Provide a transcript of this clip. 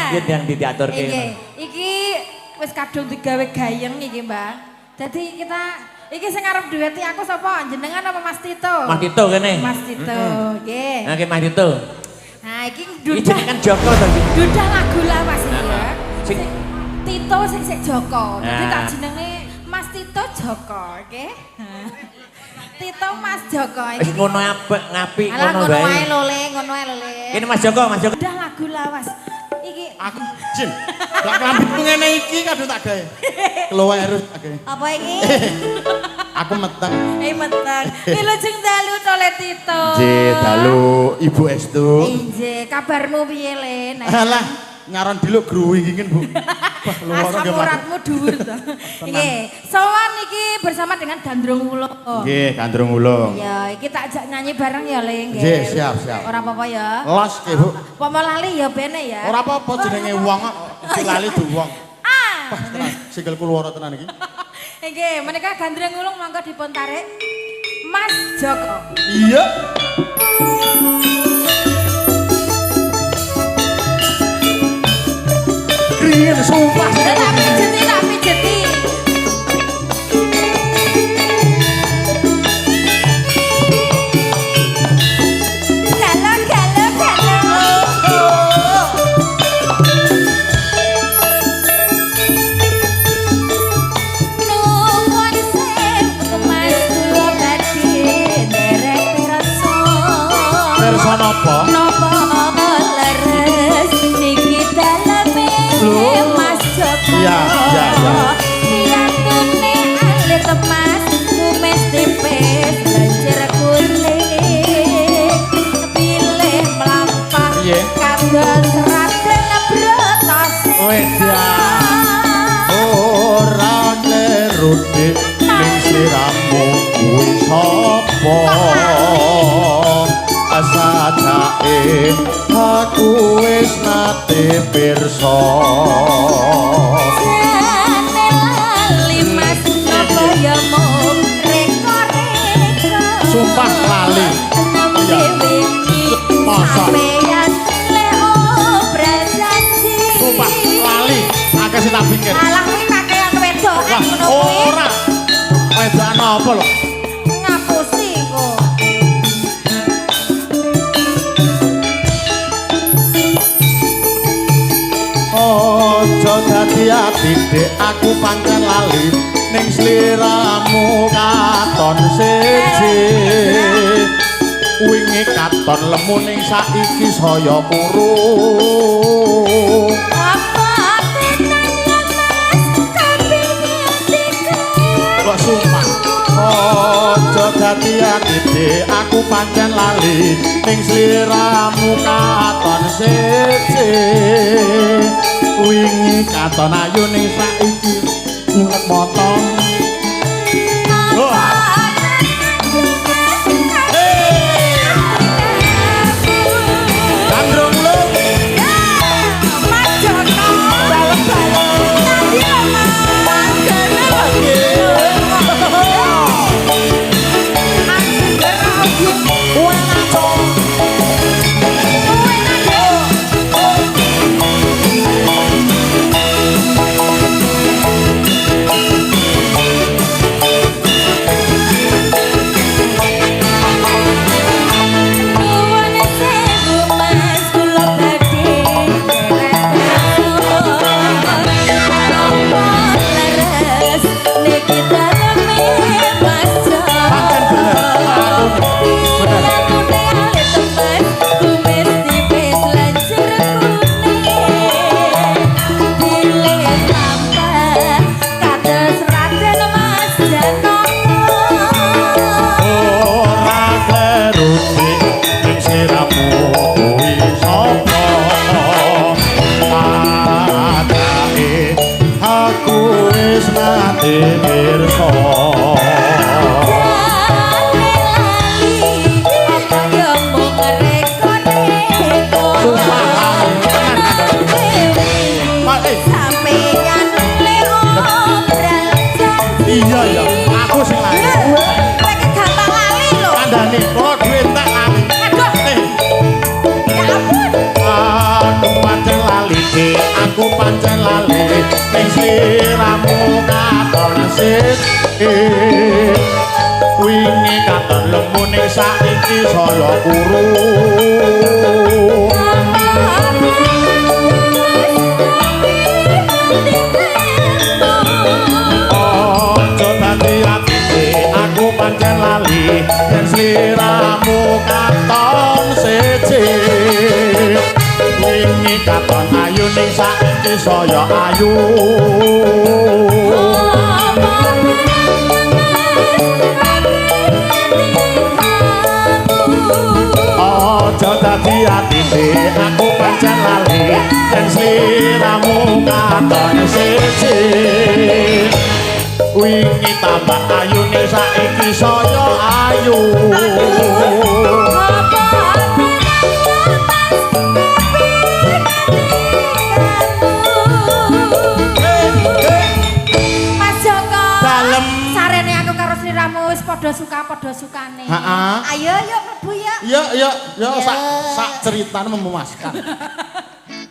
Iki yang diaturke. Iki, iki wis kadung digawe gayeng iki, Mbak. Jadi kita iki sing arep dueti aku sapa? Jenengan apa Mas Tito? Mas Tito kene. Mas Tito, nggih. Nah, ki Mas Tito. Nah, iki Iki dudah jeneng kan Joko to iki. Dudah lagu lawas iki ya. Sing Tito sing sik Joko. Dadi Nah. tak jenenge Mas Tito Joko, nggih. Tito Mas Joko wis iki. ngono apik ngapik Alah ngono ngono wae wae. lho Le, ngono wae lho Le. Kene Mas Joko, Mas Joko. Dudah lagu lawas. Iki Aku jin. Lah klambiku ngene iki kadung tak gawe. Keluar tak gawe. apa iki? Aku meteng. Eh meteng. Wilujeng dalu to Le Tito. Nggih, dalu Ibu Estu. Injih, kabarmu piye Le? Nek Alah, ngaran diluk gruwingingen, Bu. Wah, luwara asam nggih, Pak. uratmu dhuwur to. Nggih, sowan iki bersama dengan Gandrung Wulung. Nggih, Gandrung Wulung. Ya, iki tak ajak nyanyi bareng ya Le nggih. Nggih, siap, siap. Ora apa-apa ya. Los nggih, Bu. Pomo lali ya bene ya. Ora apa-apa jenenge wong kok. Lali duwong. Ah. Wah, tenan sikilku luwara tenan iki. Nggih, menika Gandrung Wulung monggo dipun tarik Mas Joko. Iya. Kriyen sumpah. Tak pijeti, tak pijeti. Galo, galo, galo. Nuwun sewu Mas kula badhe nderek pirsa. Pirsa napa? Napa leres niki daleme Mas Joko. Iya, iya, iya. Piyantune alit Mas kumis tipis lencir kuning. Pilih mlampah Piye? kados Raden Bratasena. Wedan. Ora kleru dik ning sliramu kuwi sapa? Sajake aku wis nate pirsa. Jane lali Mas napa ya mung reka-reka. Sumpah lali. Nembe wingi Masa? sampeyan le obral janji. Sumpah lali, akeh sing tak pikir. Alah kuwi kakean wedokan Wah, ngono kuwi. ora. Wedokan apa lho? Ngapusi kok. Aja dadi ati dik, aku pancen lali ning sliramu katon siji. Wingi katon lemu ning saiki saya kuru. Apa tenan ya Mas kabeh atiku. Kok sumpah. Aja dadi ati dik, aku pancen lali ning sliramu katon siji. Wingi katon ayu ning saiki ngulek mata. Wah. Gandrung Wulung. Mas Joko. Nanti lho Mas. Nuwun sewu Mas kula badhe nderek pirsa. Napa leres niki daleme Mas Joko. Pancen bener. Bener. Piyantune alit Mas kumis tipis lancir kuning. Pilih mlampah kados Raden Mas Janaka. Ora kleru dik ning sliramu kuwi sapa? Padake aku wis nate pirsa. Jane lali apa ya mung reka-reka. Sumpah lali. Pak, eh. Sampeyan le obral janji. Iya ya, aku sing lali. Kowe iki gampang lali lho. Kandhane kok duwe tak lali. Aduh, Eh, ya ampun. aku pancen lali dik. Aku pancen lali ning sliramu katon siji. Wingi katon lemu, ning saiki saya kuru. Aja dadi atine, aku pancen lali yen sliramu katon siji. Wingi katon ayu, ning saiki saya ayu. Aja dadi atine, aku pancen lali yen sliramu katon siji. Wingi tambah ayu, ning saiki saya ayu. Apa tas Mas Joko. Dalem. Sarene aku karo sliramu wis padha suka padha sukane. Ha-ha. Ayo yuk mlebu yuk. Yo yo yo, sak sak ceritane memuaskan.